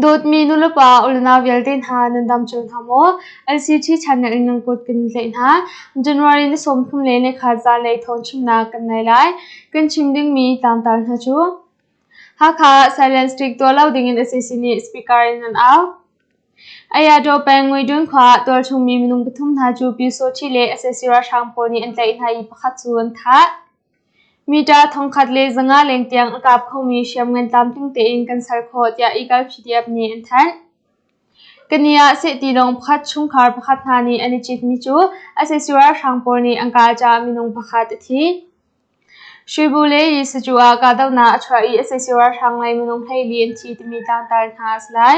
Dawtmi nulepa ulenau vialte hna nan dam cio hna maw? LCT channel in nan kut kan tlaih hna. January ni 31 zanlei thawngchimnak kan nei lai. Kan chim dingmi tlangtar hna cu Hakha Silent Street tuah lo dingin SAC nih speaker in an au. Ayadaw peng Nguidun khua ah tualchungmi minung pathum hna cu Pyusawhti le sac ralhrang pawl nih an tlaih hna i pakhat cu an thah. Mita 1500 leng tiang a kap khomi hriamngan tlamtling tein kan ser khawh tiah Eagle PDF nih an thanh. Kani ah seh tilawng pakhat chungkhar pakhat hna nih an i citmi cu sac ralhrang pawl nih an kah caah minung pakhat a thi. Shwebu le Yisacu ah kahdohnak a chuah i sac ralhrang lei minung 14 an thi timi tlangtar hna a si lai.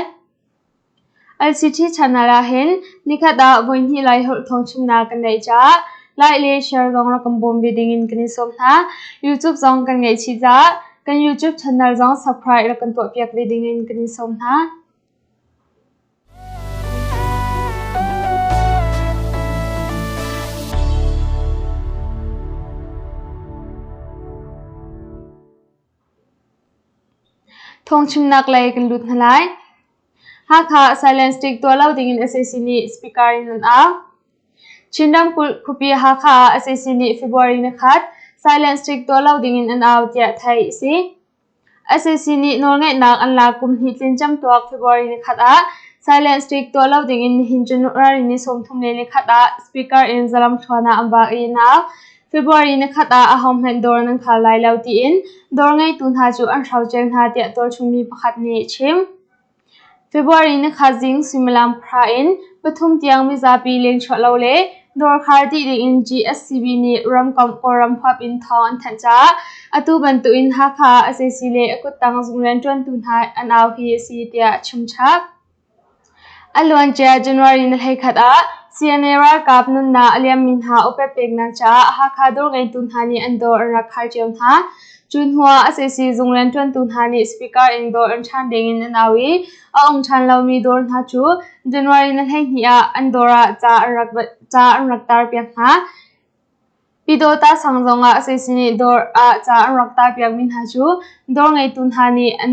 LCT channel ah hin nikhat ah voihnih Laiholh thawngchimnak kan neih caah like le share zong rak kan bawm ve dingin kan in sawm hna. YouTube zong kan ngeih chih caah kan YouTube channel zong subscribe rak kan tuahpiak ve dingin kan in sawm hna. Thawngchimnak lei kan lut hna lai. Hakha Silent Stick tuah lo dingin sac nih speaker in an au. Chin ramkulh khuapi Hakha ah sac nih February ni khat Silent Stick tuah lo dingin an au tiah theih a si. Sac nih nawlngeihnak an lak kum hnih tlin camtuak February ni khat ah Silent Stick tuah lo dingin nihin January ni 31 ah speaker in zalam thluan ah an vak i an au. February ni khat ah ahohmanh dawr nan khar lai lo tiin dawr ngeitu hna cu an hrocel hna tiah tualchungmi pakhat nih a chim. February ni khat zing suimilam pahra in pathum tiang mizapi lengchuah lo le dawr khar dih dingin GSCB nih ramkomh Kawlram huap in thawng an thanh caah atu bantukin Hakha ah sac le a kuttang zung rianṭuantu hna an au hi a si tiah a chim chap. A luancia January ni 11 ah CNA ralkap nunnak a liammi hna upat peknak caah Hakha dawr ngeitu hna nih an dawr an rak khar cio hna. Cu hnuah sac zung rianṭuantu hna nih speaker in dawr an ṭhan dingin an au i a ong ṭhan lomi dawr hna cu January ni 12 ah an dawr ah ca an rak tarpiak hna. Pyidawta sang zongah sac nih dawr ah ca an rak tarpiakmi hna cu dawr ngeitu hna nih an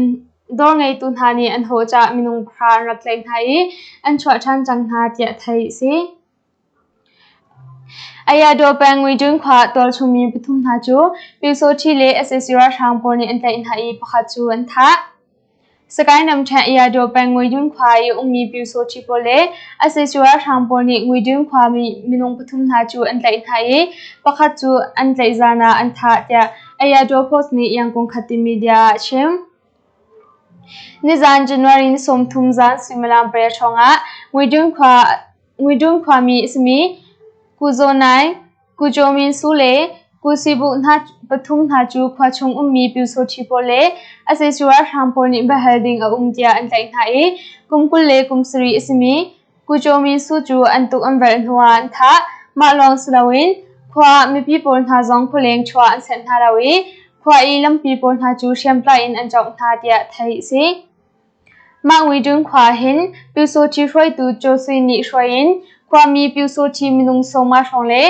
dawr ngeitu hna nih an hawh caah minung pahra an rak tlaih hna i an chuah ṭhan cang hna tiah theih a si. Ayadaw peng Nguidun khua tualchungmi pathum hna cu Pyusawhti le sac ralhrang pawl nih an tlaih hna i pakhat cu an thah. Sagaing ramṭhen Ayadaw peng Nguidun khua i ummi Pyusawhti pawl le sac ralhrang pawl nih Nguidun khuami minung pathum hna cu an tlaih hna i pakhat cu an tlaih zan ah an thah tiah Ayadaw Post nih Yangon Khatin media ah a chim. Nizan January ni 30 zan suimilam pariat hrawngah Nguidun khuami a simi Ku Zaw Naing, Ku Kyaw Min Su le Ku Sui Bu hna pathum hna cu khua chung ummi Pyusawṭhi pawl le sac ralhrang pawl nih biahal ding a um tiah an tlaih hna i kum 20 le kum sarih a simi Ku Kyaw Min Su cu an tuk an velh hnuah an thah. Mah lawng si loin khua ah mipi pawl hna zong khualeng chuah an senh hna lo i khua i lampi pawl hna cu hriamtlai in an cawngh hna tiah theih a si. Mah Nguidun khua hin Pyusawṭhi hruaitu Kyaw Sui nih hruai in khuami Pyusawṭhi minung sawmnga hrawng le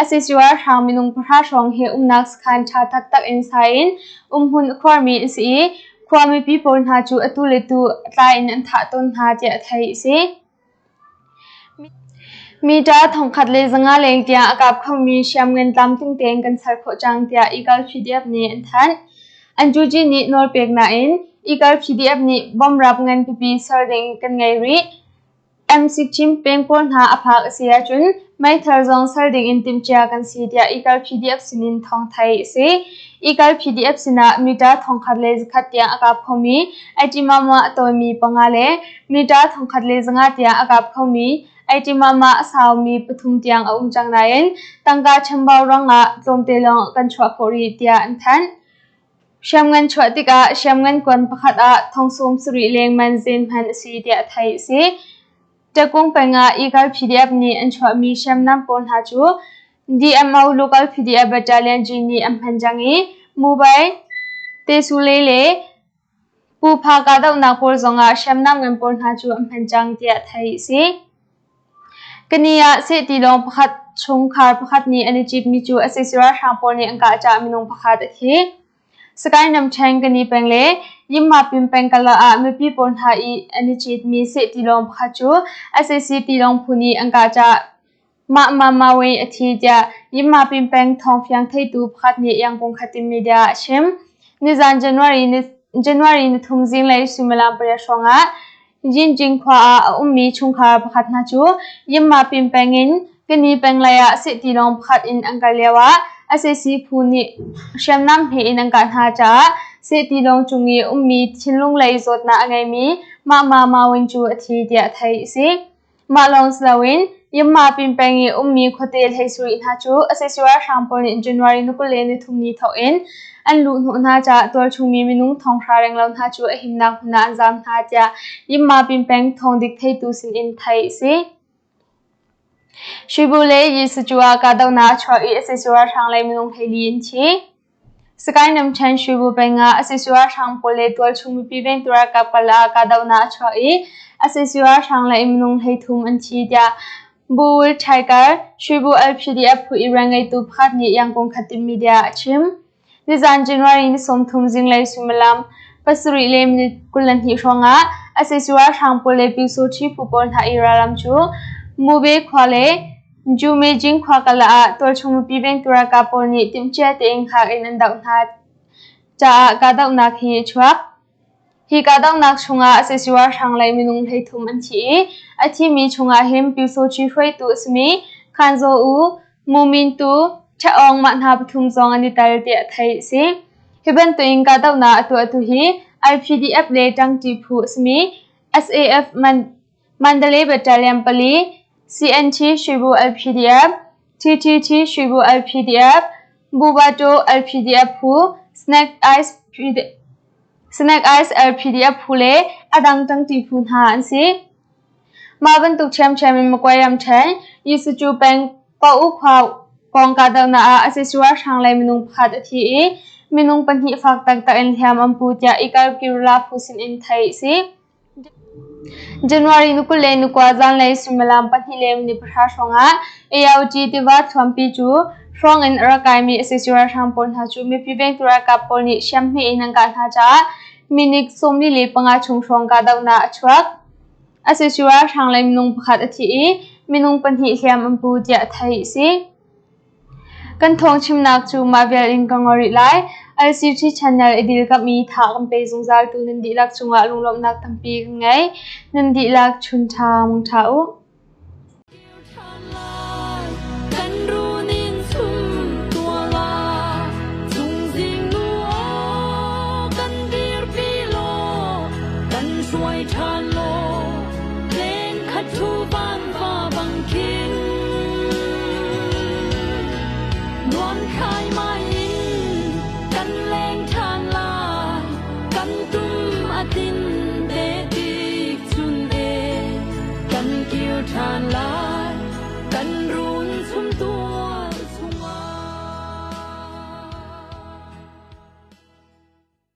sac ralhrang minung pahra hrawng hi umnak sakhan ṭha taktak in sa in umhmun a khuarmi an si i khua mipi pawl hna cu atu le tu tlai in an thah tawn hna tiah theih a si. Mita 1500 leng tiang a kap khomi hriamngan tlamtling tein kan ser khawh cang tiah Eagle PDF nih an thanh. Anjuji nih nawlpek nain Eagle PDF nih bomrap ngan pipi ser ding kan ngei rih. M16 peng pawl hna a phak a si ahcun meithal zong ser ding in timhcia kan si tiah Eagle PDF sinin thawng theih a si. Eagle PDF sinah mita 1100 tiang a kap khomi Aitimama a tawimi panga le mita 1500 tiang a kap khomi Aitimama a saumi pathum tiang a um cang nain tangka chambau ruangah tlawmte lawng kan chuah khawh rih tiah an thanh. Hriamngan chuah tikah hriamngan kuan pakhat ah thong 70 leng man zen hman a si tiah theih a si. Ṭekung peng ah Eagle PDF nih an chuahmi hriamnam pawl hna cu DMO Local PDF Battalion G nih an hman cang i Mobile, Tesule le Pupa kahdohnak pawl zongah hriamnam ngan pawl hna cu an hman cang tiah theih a si. Kani ah seh tilawng pakhat chungkhar pakhat nih an i citmi cu sac ralhrang pawl nih an kah caah minung pakhat a thi. Sagaing ramṭhen Kani peng le Yinmapin peng karlak ah mipi pawl hna i an i citmi seh tilawng pakhat cu sac tilawng phu nih an kah caah mah Ma Wei a thi tiah Yinmapin peng thawngfiang theitu pakhat nih Yangon Khatin media ah a chim. Nizan January nithum zinglei suimilam pariat hrawngah Yinjing khua ah a ummi chungkhar pakhat hna cu Yinmapin peng in Kani peng lei ah seh tilawng pakhat in an kal lioah sac phu nih hriamnam he in an kah hna caah seh tilawng cung i ummi thinlung lei zawtnak a ngeimi Mah Ma Mawin cu a thi tiah theih a si. Mah lawng si loin Yinmapin peng i ummi khuate hleisarih hna cu sac ralhrang pawl nih January ni 23 ni thawk in an luhhnawh hna caah tualchungmi minung thonghra renglo hna cu a himnak hmun ah an zaam hna tiah Yinmapin peng thawngdik theitu sinin theih a si. Shibu le Yisucu ah kahdohnak a chuak i sac ralhrang lei minung 14 an thi. Sagaing ramṭhen Shibu peng ah sac ralhrang pawl le tualchung mipi vengtu ralkap karlak ah kahdohnak a chuak i sac ralhrang lei minung 13 an thi tiah Buwul Tiger, Shibu LPDF phu i rianngeitu pakhat nih Yangon Khatin media ah a chim. Nizan January ni 30 zinglei suimilam 7 le minute 22 hrawngah sac ralhrang pawl le Pyusawṭhi phu pawl hna i ralram cu Mube khua le Jumejing khua karlak ah tualchung mipi vengtu ralkap pawl nih timhcia tein hngak in an doh hna caah kahdohnak hi a chuak. Hi kahdohnak chungah sac ralhrang lei minung 13 an thi i a thimi chungah hin Pyusawṭhi hruaitu a simi Khan Zaw U, Mu Min Tu, Ṭha-awng mah hna pathum zong an i tel tiah theih a si. Hi bantukin kahdohnak a tuahtu hi LPDF le ṭangṭi phu a simi SAF Mandalay Battalion pali, CNT Shibu LPDF, TTT Shibu LPDF, Bubato LPDF phu, Snake Eyes Snake Eyes LPDF phu le a dang ṭangṭi phu hna an si. Mah bantuk ṭhiamṭhiam in Magway ramṭhen Yisucu peng Pauk khua pawng kahdohnak ah sac ralhrang lei minung pakhat a thi i minung pahnih fak taktak in hliam an pu tiah Ikal Kirula phu sinin theih a si. January ni 29 zanlei suimilam 2 le minute 10 hrawngah AOG tiva thuampi cu hrawng in a rak kaimi sac ralhrang pawl hna cu mipi vengtu ralkap pawl nih hriamhme in an kah hna caah minute 45 chung hrawng kahdohnak a chuak. Sac ralhrang lei minung pakhat a thi i minung pahnih hliam an pu tiah theih a si. Kan thawngchimnak cu mah vial in ka ngol rih lai. LCT channel i dilkamh i tha kan pe zungzaltu nan dihlak cungah lunglawmhnak tampi kan ngei. Nan dihlak chun ṭha mung ṭha u. Kan runin chum tuala chungzing nu aw kan dirpi law kan hruai ṭhan law leng khat thu van va bang khin nuam khai mai in kan leng ṭhan lai kan tum a tin te tik chun e kan kir ṭhan lai kan run chum.